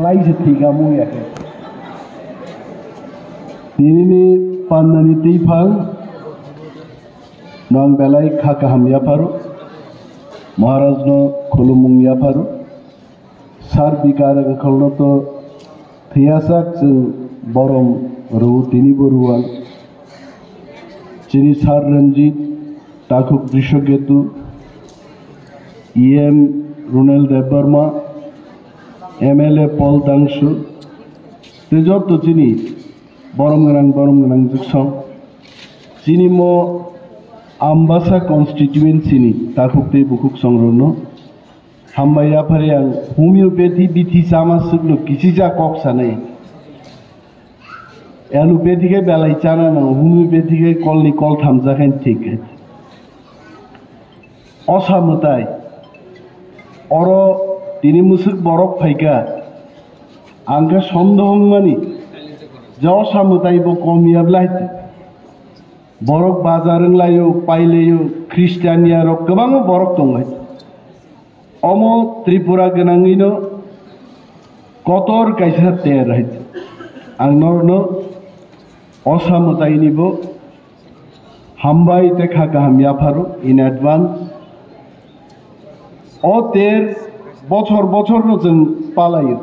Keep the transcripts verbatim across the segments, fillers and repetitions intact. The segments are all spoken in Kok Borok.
Raijak thwigamung ya khe. Tinini pandani twiphang nwng belai kha kaham yapharo, Maharajno khulumung yapharo, Sir Bikar Rangkhalno to thwiyasak chwng borom rw tinibo rwang. Chini Sir Ranjit, Takhuk Drishoketu, E M Runel Debbarma, M L A Paul Dangsu, tei joto chini borom gwnang, borom gwnang jwksong. Chini mo Ambasa constituency ni takhuk tei bukhuk songrokno hambai yaphari ang. Homeopathy bithi chama swkno kisija kok sanai. Allopathy khe belai chana nango, homeopathy khe kolni koltham jakhain thik khe. Osa mwtai, oro tini mwswk borok phaikha, ang khe sondoh wngmani je osa mwtai bo kom ya bwlai. Borok bazar wnglaio, pailaio, Christiania rok kwbangma borok tonglai. Omo Tripura gwnangwino kotor kaisa ter hai. Ang norno osa mwtaini bo hambai tei kha kaham yapharo in advance. O ter bochor bochorno chwng palaio.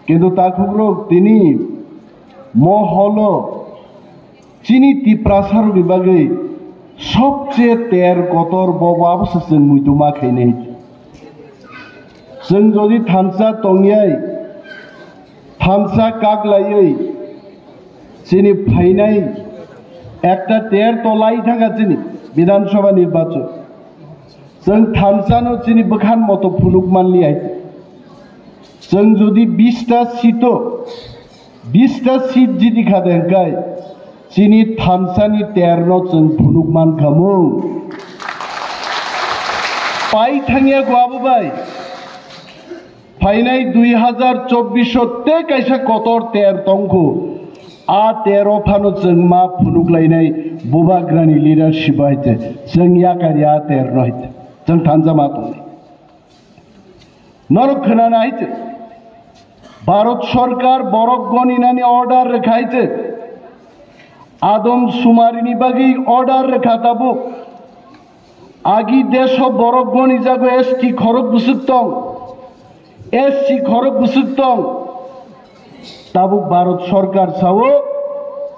Kintu takhukrok tini mo holo chini Tiprasarokni bagwi sobche ter kotor bo, bo abosa chwng muitu ma khainai. Chwng jodi thansa tongyai, thansa kaklaiwi chini phainai ekta ter to lai thangkha chini Bidhan Sabha nirbachon. Chwng thansano chini bwkhan moto phunuk manliya. Chwng jodi bista seat-o, bista seat jidi kha de hwnkhe chini thansani terno chwng phunuk mankha mung. Pai thangya go abo bai. Phainai dui hazar chobbish o tei kaisa kotor ter tongkhu. A ter o phano chwng ma phunuk lainai Bubagrani leadership hai te. Chwng yakar ya ter no hai te. Chwng thansa ma tongnai. Norok khwnanai te. Bharat Sarkar borok goninani order rwkhai te. Adam sumarini bagwi order rwkha tabuk. Agi deso borok gonijago S T khorok bwswk tong, S C khorok bwswk tong. Tabuk Bharat Sarkar sao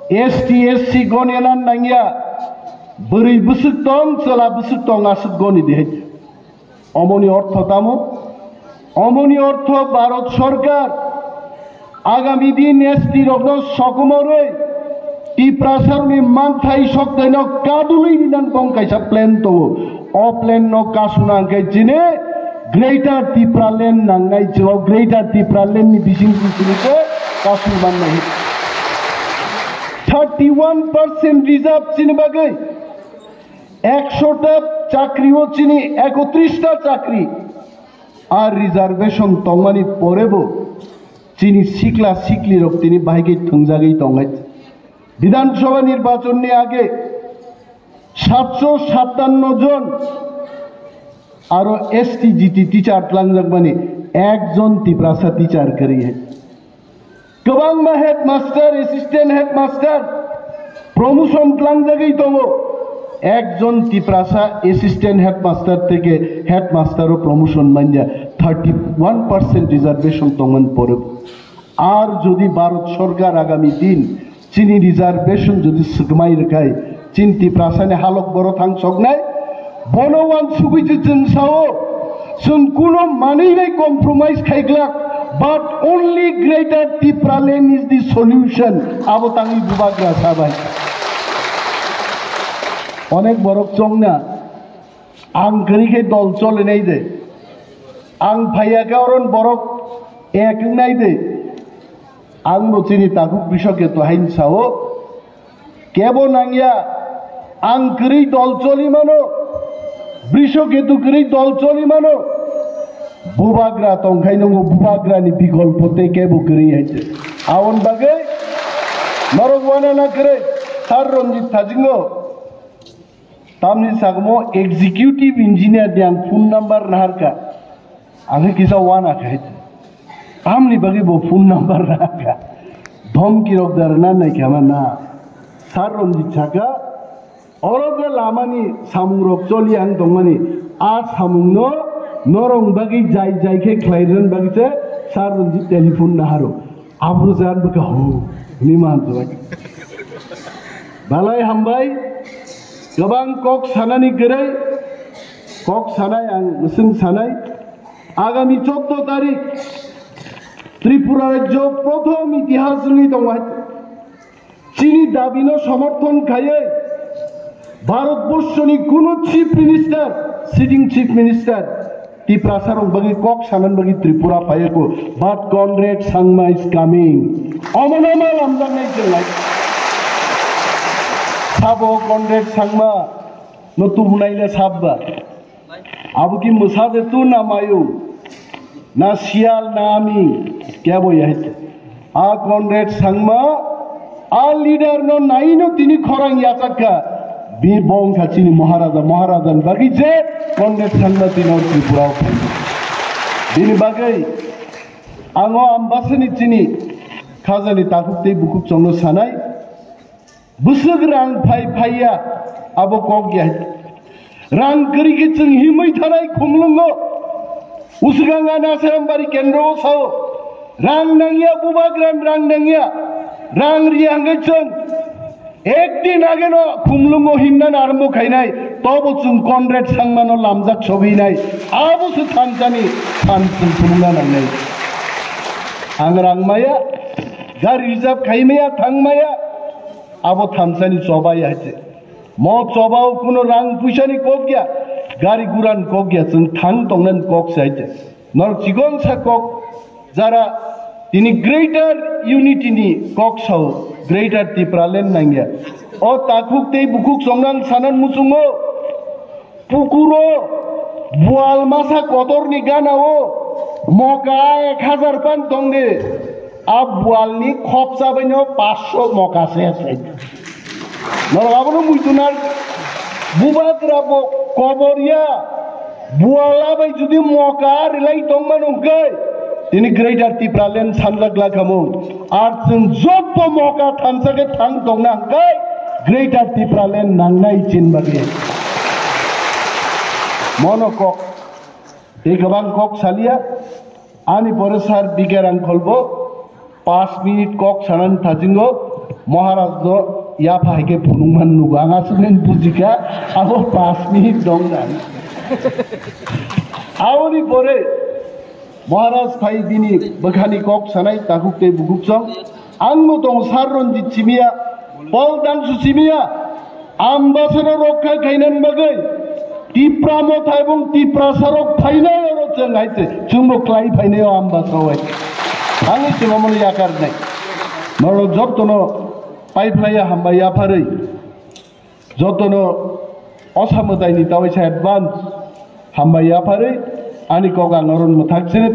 S T S C gonina nangya, bwrwi bwswk tong, chwla bwswk tong aswk goni di hai. Omoni ortho tamo? Omoni ortho Bharat Sarkar agami din S T rokno sokomorwi Tiprasarokni manthai soktaino kadulwi rinani bong kaisa plan tongo. O plan no kasuna hwnkhe chini Greater Tipraland nangnai, chwng Greater Tipraland ni bising bising khe kasui mannai. Thirty one percent reserve chini bagwi. Ekshota chakri o chini ekotris ta chakri. Ar reservation tongmani porebo chini sikla sikli rok tini bahai khe thwngjagwi tongnai. Bidhan Sabha nirbachon ni age satso satanno jon aro S T G T teacher tlangjakmani ekjon Tiprasa teacher kwrwi hai. Kwbangma headmaster, assistant headmaster promotion tlangjagwi tongo. Ekjon Tiprasa assistant headmaster theke headmaster o promotion manya, thirty one percent reservation tongmani pore. Ar jodi Bharat Sarkar agami din chini reservation jodi swkmai rwkhai, chini Tiprasani halok boro thang soknai, bono wansugwi je chwng sao, chwng kuno manwi bai compromise khaiglak, but only Greater Tipraland is the solution. Abo tangwi Bubagra sabai. Onek borok chongna, ang kwrwi khe dol cholinai de, ang phaiya khe oron borok ek wngnai de, ang bo chini takhuk bisok khe to hain sao, Kebo nangya, ang kwrwi dol choli mano, Brishoketu kwrwi dol choli mano. Bubagra tongkhai nungo, Bubagrani bikolpo tei kebo kwrwi hai se. Aboni bagwi norok uanana kwrwi, Sir Ranjit Thajingo, tamni sakmo executive engineer ni ang phone number naharkha, ang khe kisa uana khai. Tamni bagwi bo phone number rwkha. Dhomki rok da rwna naikha ma na. Sir Ranjit saka, oro je lamani samung rok choli ang tongmani, a samung no norong bagwi jai jai khe khlai rwna bagwi se Sir Ranjit telephone naharo. Abro jan bwkha ho, hwnwi ma hamjak. Balai hambai, kwbang kok sanani kwrwi, kok sanai ang mwswng sanai. Agami choddo tarik Tripura rajyo prothom itihas wngwi tongo hai. Chini dabino somorthon khaiwi Bharatborshoni kunu Chief Minister, sitting Chief Minister, Tiprasa rok bagwi kok sanan bagwi Tripura phaiya ko, but Conrad Sangma is coming. Omono ma lamjaknai chwng lai. Sabo Conrad Sangma no tubunai le sabba. Abo ki mwsa de tu na mayu, na siyal na ami, kebo ya hete. A Conrad Sangma, a leader no naino tini khorang yachakha. Bi bongkha chini Maharaja, Maharaja ni bagwi je Conrad Sangma tino Tripura o phai. Bini bagwi ango ambasani chini khajani takhuk tei bukhuk chongno sanai. Bwswk rang phai phaiya, abo kok ya. Rang kwrwi khe chwng himwi thanai khumlwngo. Uswkang a Nasairam bari kendro o sao, rang nangya, bubagra ni rang nangya. Rang riya hwnkhe chwng ek din age no khumlwngo himna armo khainai. Tobo chwng Conrad Sangma no lamjak sogwinai. Abo se thansani than chwng phunukna nangnai. Ang rang maya, gari reserve khaimaya, thangmaya. Abo thansani choba ya hai se. Mo choba o kuno rang puisa ni kok ya, gari gura ni kok ya, chwng thang tongna ni kok se hai se. Norok chikon sa kok jara tini greater unity ni kok sao, greater Tipraland nangya. O takhuk tei bukhuk chongnang sanan muchungo. Pukuro bual masa kotorni ganao moka ek hajar pan tongdi. A bualni khopsa baino paanch sho moka se se. Norok abono muitu na bubagra bo kobor ya. Buala bai judi moka rilai tongmano hwnkhe tini Greater Tipraland sanjak lakhamung. Ar chwng joto moka thansa khe thang tongna hwnkhe Greater Tipraland nangnai chin bagwi. Mono kok. Tei kwbang kok saliya. Ani pore sir B K Rangkhol bo paanch minute kok sanani thajingo. Maharaj no yapha hai khe phunukman nugo. Ang aswk nini bujikha, abo paanch minute dong nang. Aboni pore Maharaj phai bini bwkhani kok sanai takhuk tei bukhuk chong. Ang no tong Sir Ranjit simiya, Paul Dangsu simiya, Ambassador rokha khainani bagwi Tipra motha ebong Tiprasa rok phainai oro chwng hai se, chwngbo klai phainai o Ambassador hai. Thangwi chwng omono yakar nai. Norok jotono paiphlaiya hambai yapharwi. Jotono osa mwtaini tawaisa advance hambai yapharwi ani kok ang oro mwthak chini.